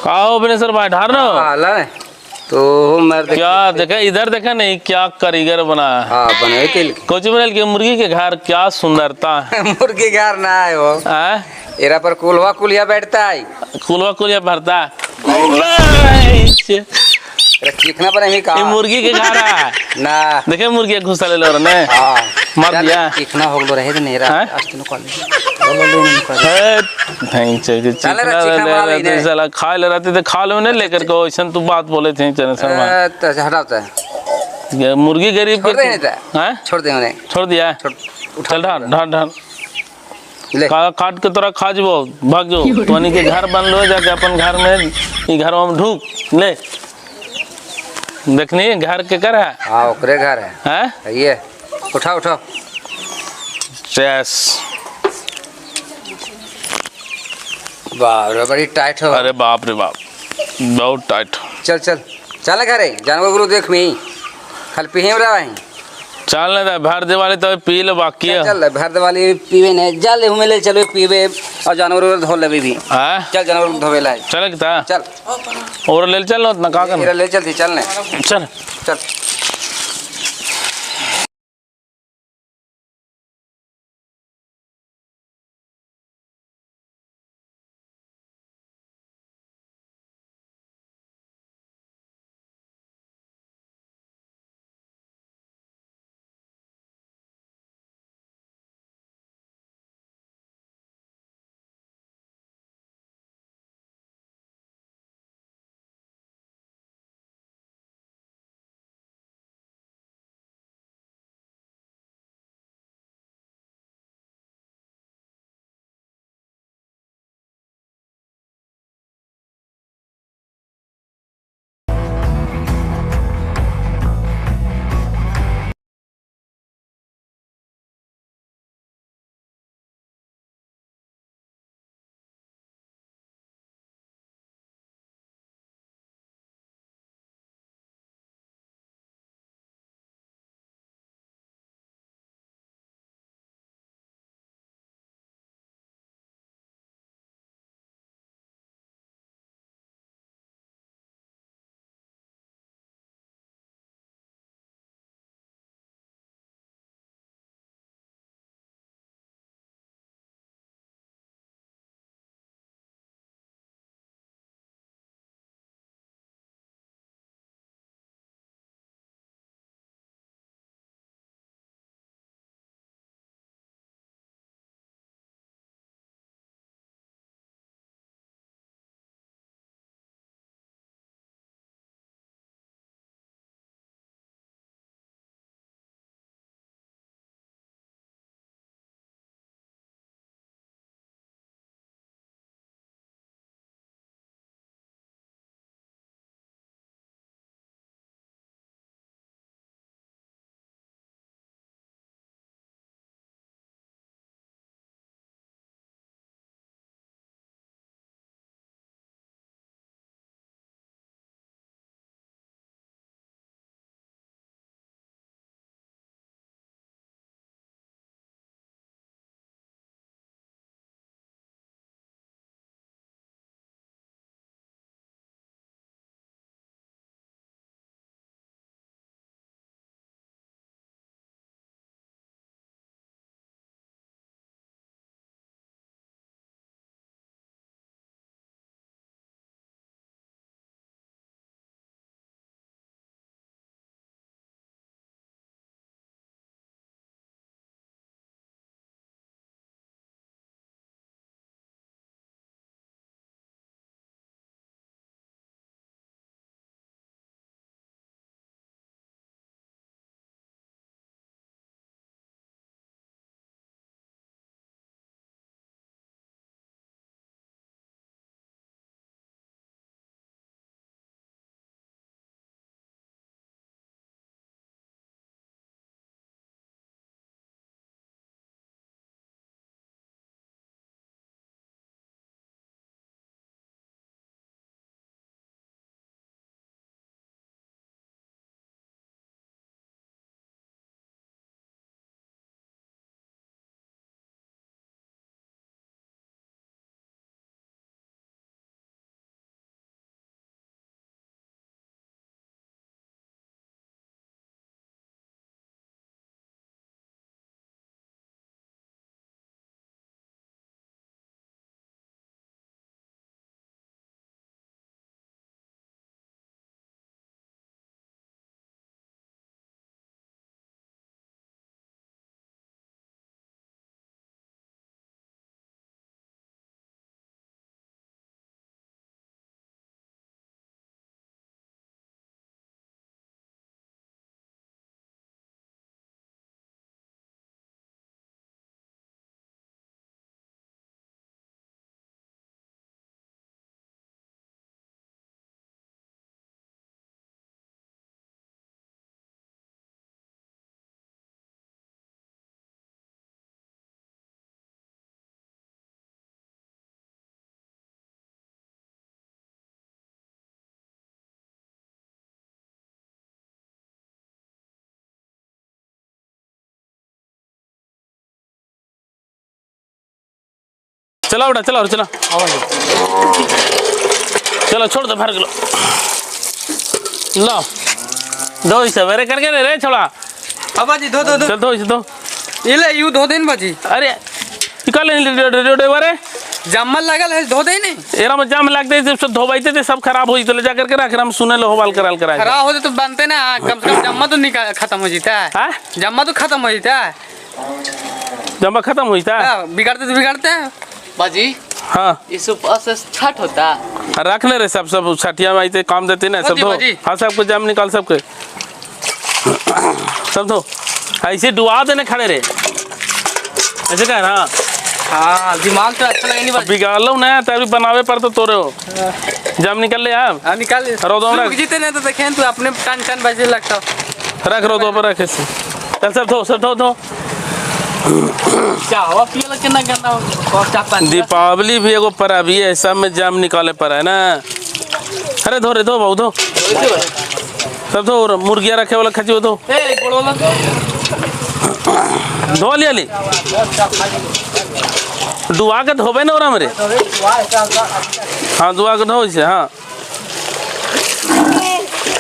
आओ बिनेसर भाई ढार ना। हाँ तो मर्द क्या देखा इधर देखा नहीं क्या कारीगर बना है। हाँ बनाए के लिए। कोची बनल के मुर्गी के घर क्या सुंदरता है। मुर्गी घर ना है वो। हाँ? एरा पर कुलवा कुलिया बैठता है। कुलवा कुलिया भरता है। चिकना पर नहीं का ये मुर्गी के घर है ना। देखे मुर्गी घुसा ले लो ने। हां मर दिया चिकना हो गलो रहे नहीं रा आज तो कॉल नहीं चाहिए चिकना ले ले साला खा ले रहते तो खा लो नहीं लेकर को ऐसा तू बात बोले थे चरण शर्मा तो हटाता है मुर्गी गरीब छोड़ दे नहीं था। हां छोड़ दे उन्हें छोड़ दिया। चल ढार ढार ढार काट के तोरा खा जबो भाग जो तोनी के घर बन लो जाके अपन घर में ई घर में ढूक ले देखनी घर के कर है। हां ओकरे घर है। हैं ये उठा उठा यस बाप रे बड़ी टाइट हो। अरे बाप रे बाप बहुत टाइट। चल चल चल घरे जानवर गुरु देख मी खाली पीहे रहा है। चल ना भर दिवाली तो पी ले बाकी है। चल भर दिवाली पीवे नहीं जा ले हमें ले चलो पीवे और जानवर धो लेबे भी। हां चल जानवर धोवे ला चल किता चल और ले चल ना का करना ले चलती चल ने चल चल। चला बेटा चला और चला चलो छोड़ दे भर लो लो दो इसे अरे करके रे रे छोड़ा। अब बाजी दो दो दो चल दो इसे दो ये ले you धो then बाजी। अरे निकाल ले रे रे जामल लागल है धो दे नहीं एरा में जाम लगते सब धोबाइते थे सब खराब हो जते ले जा करके रख हम सुने लो होबाल कराल कराए खराब हो तो बनते ना कम से कम जम्मा तो निकाल खत्म हो जाता है। हां जम्मा तो खत्म हो जाता है जम्मा खत्म हो जाता है बिगाड़ते तो बिगाड़ते हैं बाजी। हां इस उपवास से छठ होता रख ले रे सब सब छठिया में आते काम देते ना सब धो। हां सबको जाम निकाल सबके सब धो ऐसे डुआ देने खड़े रे ऐसे कह ना। हाँ दिमाग तो अच्छा लगे नहीं बाजी बिगाड़ लो ना तभी बनावे पर तो तोरे हो जाम निकल ले आप। हां निकाल रोदो रख जीते नहीं तो देखें तू अपने टन टन बजे लगता रख रोदो पर रख ऐसे चल सब धो सब धो धो चाहवा पिए लगे ना गंदा हो चाह पानी। दीपावली भी एगो परब है सब में जाम निकाले पर है ना। अरे धो रे धो बाबू धो सब धो मुर्गियां रखे वाला खची धो ए गोड़ वाला धो लिया ली दुआ के धोबे ना ओरा मेरे। हाँ दुआ के धो इसे। हाँ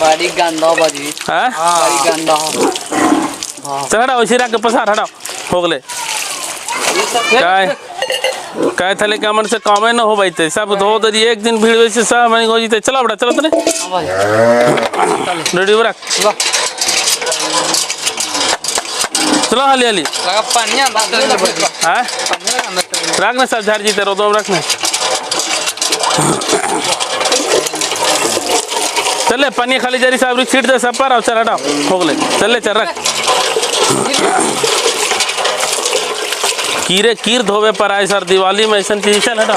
बड़ी गंदा बाजी। हां बड़ी गंदा हो चल हटाओ इसे रख के पसार हटाओ हो गले काय काय थले के मन से कामे न हो बैते सब धो दरी एक दिन भीड़ वैसे सब मन हो जीते। चला बेटा चलो तने रेडी रख चलो हाली हाली लगा पानी अंदर बाजी। हां रख ना सब झाड़ जीते रोदो रख ना चले पानी खाली जरी साहब छीट दे सब पर और चल हटाओ हो गले चले चल रख कीरे कीर धोवे पर आए सर दिवाली में ऐसा चीज। चल हटा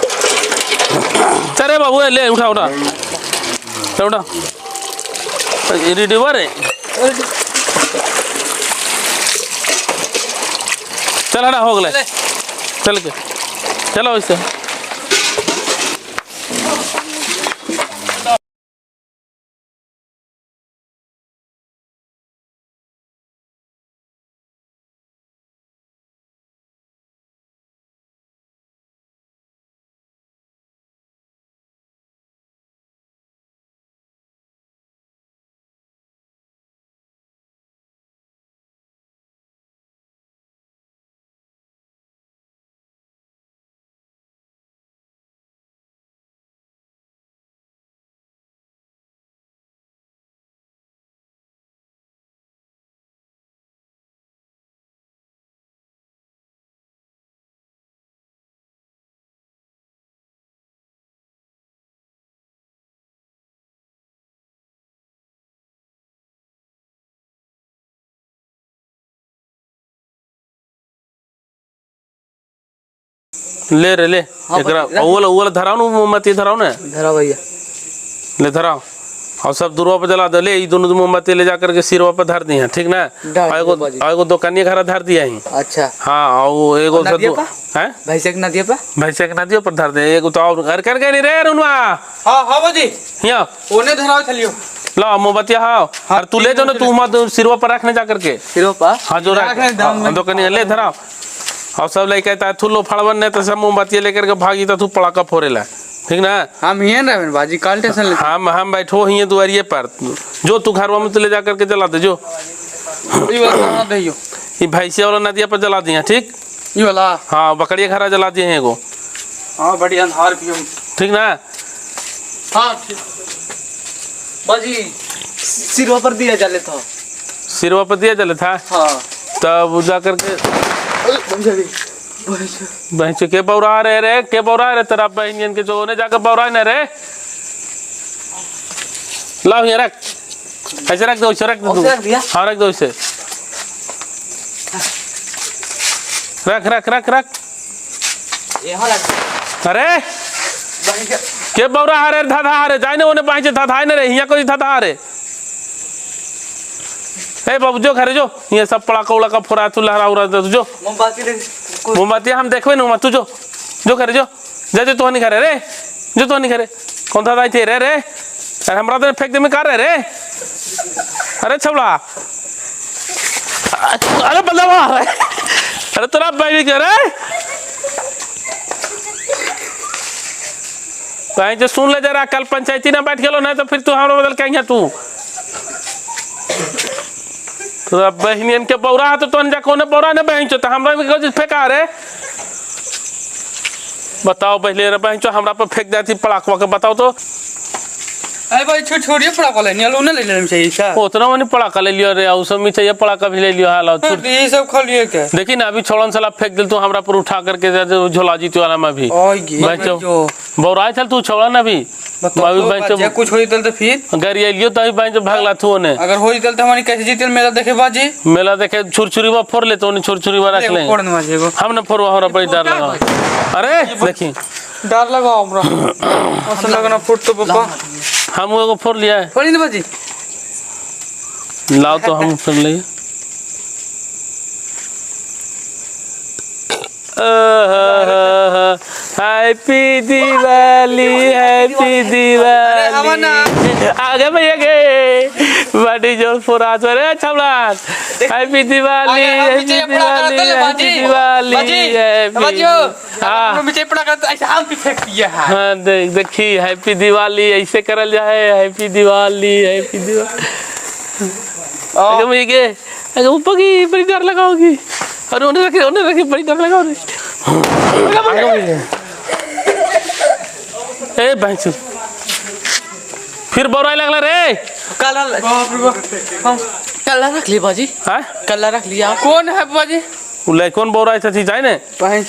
चले बाबू ले उठा उठा चल उठा रिडीवर है चल हटा हो गए चल के चलो इसे ले रे ले एकरा ओवल ओवल धराओ ना मोमबत्ती धराओ ना धराओ भैया ले धराओ और सब दूरवा पर जला दे ले ई दोनों मोमबत्ती ले जाकर के सिरवा पर धर दी है ठीक ना। एगो एगो दुकानिया घर धर दिया ही। अच्छा हाँ और एगो हैं भैंसे के नदिया पर भैंसे के नदिया पर धर दे एगो तो और घर कर गए नहीं रे रुनवा। हां हां बाजी हिया ओने धराओ चलियो ला मोमबत्ती हाँ और तू ले जाओ ना तू मत सिरवा पर रखने जा करके सिरवा पर। हां जो रख दुकानिया ले धराओ और सब लेके आता थू लो फड़वन ने तो सब मोमबत्ती लेकर के भागी तो तू पड़ाका फोड़ेला ठीक ना। हम ये ना बाजी काल टेंशन ले हम बैठो ही दुआरिये पर जो तू घरवा में तो ले जा करके जला दे जो ई वाला दइयो ई भैंसिया वाला नदिया पर जला दिया ठीक ई वाला। हाँ बकरिया घरा जला दिए एगो। हां बढ़िया अंधार पियो ठीक ना। हां ठीक बाजी सिरवा पर दिया जले था सिरवा पर दिया जले था। हां तब जा करके बहन के बौरा रे रे के बौरा रे तेरा बहन के जो ने जाकर बौरा ने रे लाओ ये रख ऐसे रख दो इसे रख दो हाँ रख दो इसे रख रख रख रख। अरे के बौरा हरे धाधा हरे जाए ने ओने बाँचे धाधा ने रे हिया कोई धाधा हरे ए बाबू जो घरे जो ये सब पड़ाका उड़ाका फोड़ा तू लहरा उड़ा दे जो मोमबत्ती मोमबत्ती हम देखबे न तू जो जो घरे जो जा जो तो नहीं घरे रे जो तो नहीं घरे कौन था दाई थे रे रे अरे हमरा तो फेंक दे में का रे रे अरे छबड़ा अरे बल्ला मार अरे तेरा बैठ के रे कहीं जो सुन ले जरा, कल पंचायती ना बैठ गेलो ना तो फिर तू हमरा बदल कहीं तू तो अब बहनियन के बौरा है तो तोन जा कोने बौरा ने बहन चो तो हमरा में कहो फेंका रे। बताओ पहले रे बहन चो हमरा पर फेंक जाती पड़ाकवा के, बताओ तो। अरे भाई छोड़ छोड़िए पड़ाका ले नियल ने ले लेने चाहिए क्या? उतना मने पड़ाका ले लियो रे, और सब में चाहिए पड़ाका भी ले लियो हाल और ये सब खा लिए क्या? देखी ना अभी छोड़न साला फेंक दिल तू हमरा पर उठा करके झोला जीती वाला में भी। ओए गे बौरा चल तू छोड़ा ना भी बाजी कुछ हो जितल तो फिर अगर ये लियो तो अभी बाजी भागला थू ने। अगर हो जितल तो हमारी कैसे जीतल मेला देखे बाजी? मेला देखे छुरछुरी में फोड़ ले तो उन्हें छुरछुरी में रख ले। हम ना फोड़वा, हमरा बड़ी डर लगा। अरे देखी डर लगा हमरा असल लगना फुट तो पापा हम एगो फोड़ लिया है। फोड़ी ने बाजी लाओ तो हम फोड़ लिए। Happy Diwali happy Diwali. आगे भैया गए बड़ी जोर फोड़ा रे Chhabra. Happy Diwali happy Diwali happy Diwali. हां हाँ देख देखी हैप्पी दिवाली ऐसे करल जाए। Happy Diwali happy Diwali. आगे भैया गए आगे ऊपर की बड़ी डर लगाओगी। अरे उन्हें रखे बड़ी डर लगाओ रे। ए भाई फिर बोराई लगला रे। काला काला रख ली बाजी। हां काला रख लिया। कौन है बाजी? उले कौन बोराई थी जाए ने भाई।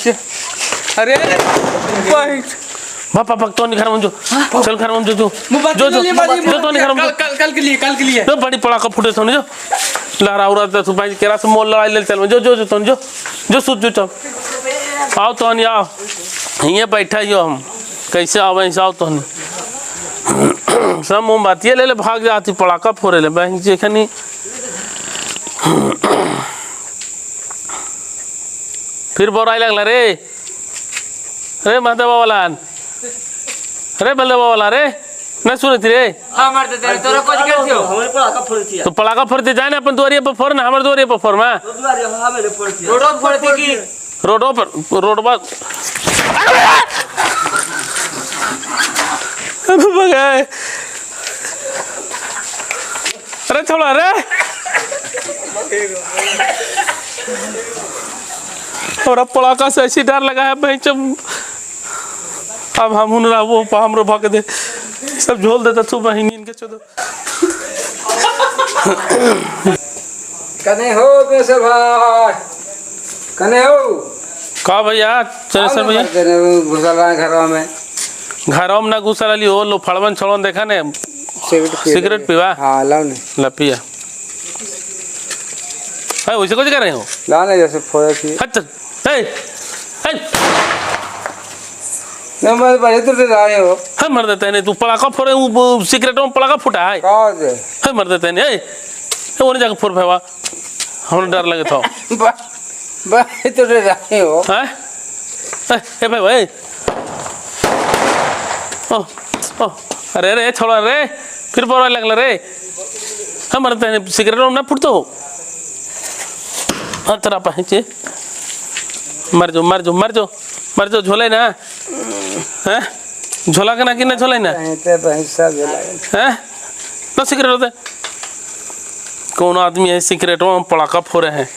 अरे भाई बापा पक तो नहीं घर में जो चल घर में जो जो जो जो तो नहीं घर में कल कल के लिए कल के लिए तो बड़ी पड़ाका फूटे तो नहीं जो लहरा उरा तो भाई केरा से मोल लड़ाई ले चल जो जो जो तो जो जो सुत जो चल आओ तो नहीं आओ यहीं बैठा ही हम कैसे आवे ऐसे आओ तो नहीं सब मोमबत्ती ले ले भाग जाती पड़ाका फोड़े ले बहन जी खनी फिर बोराई लगला रे। रे महदेवा वाला रे बलदेवा वाला रे न सुनती रे। हां मार दे तोरा कुछ करती हो हमरे पड़ाका फोड़ती तो पड़ाका फोड़ते जाए ना अपन दुआरिया पर फोड़ ना हमर दुआरिया पर फोड़ मा दुआरिया हमें फोड़ती रोडो फोड़ती की रोडो पर रोडवा गए। अरे छोड़ा रे और अब पड़ाका से ऐसी डर लगा है भाई। अब हम हुन वो हमरो भग दे सब झोल देता तू बहिनी इनके चोदो कने हो बेसर भाई कने हो का भैया चले सर भैया घुसल रहा घरवा में घरवा में ना घुसल रही हो लो फड़वन छड़वन देखा ने सिगरेट पीवा। हां लाओ ने ला पिया है वैसे कुछ कर रहे हो लाओ ने जैसे फोड़ा थी। हट ए ए ना मैं बड़े तो रहे हो हम मर देते नहीं तू पड़ाका फोड़े वो सिगरेट में पड़ाका फूटा है का दे हम मर देते नहीं ए ओने जाके फोड़ भेवा हम डर लगे था बड़े तो रहे हो। हैं ए भाई भाई ओ ओ अरे रे छोड़ा रे फिर बोरा लगला रे। हम मरते हैं सिगरेट में ना फूटतो हो तेरा पहचे मर जो मर जो मर जो मर जो झोले ना हैं झोला के ना कि ना झोले ना हैं ना सिगरेट होते कौन आदमी है सिगरेट में पड़ाका फोड़े हैं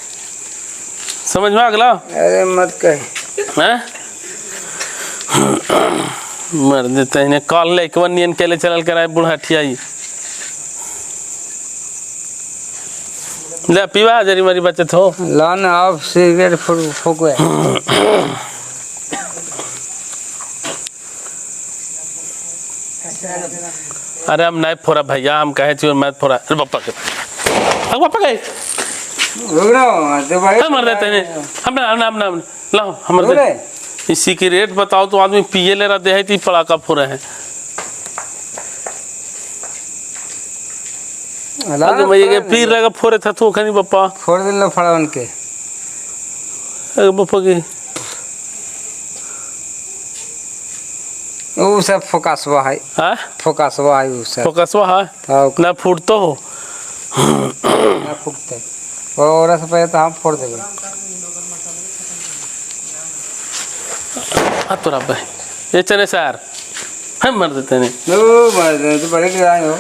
समझ में आ गला? अरे मत कह हैं मर देते हैं कॉल ले एक नियन के ले चलल कराए बुढ़ाठिया ले पीवा जरी मरी बचत हो ला ना आप सिगरेट फूको। अरे हम नहीं फोड़ा भैया हम कहे थे मैं फोड़ा। अरे पापा के अब पापा के हम मर देते हैं हम ना हम ना हम लाओ हम मर दे सिगरेट बताओ तो आदमी पिए ले रहा दे है पड़ाका फोड़े हैं। अरे पीर लगा फोड़े था तू खनी पप्पा फोड़ दिल फड़ा उनके। अरे पप्पा की वो सब फोकसवा है। हां फोकसवा है वो सब फोकसवा है ना फूटतो हो ना फूटते और से पहले तो हम फोड़ देबे। हाँ तोरा भाई ये चले सर हम मर देते नहीं। नो मर दे तो बड़े के हो।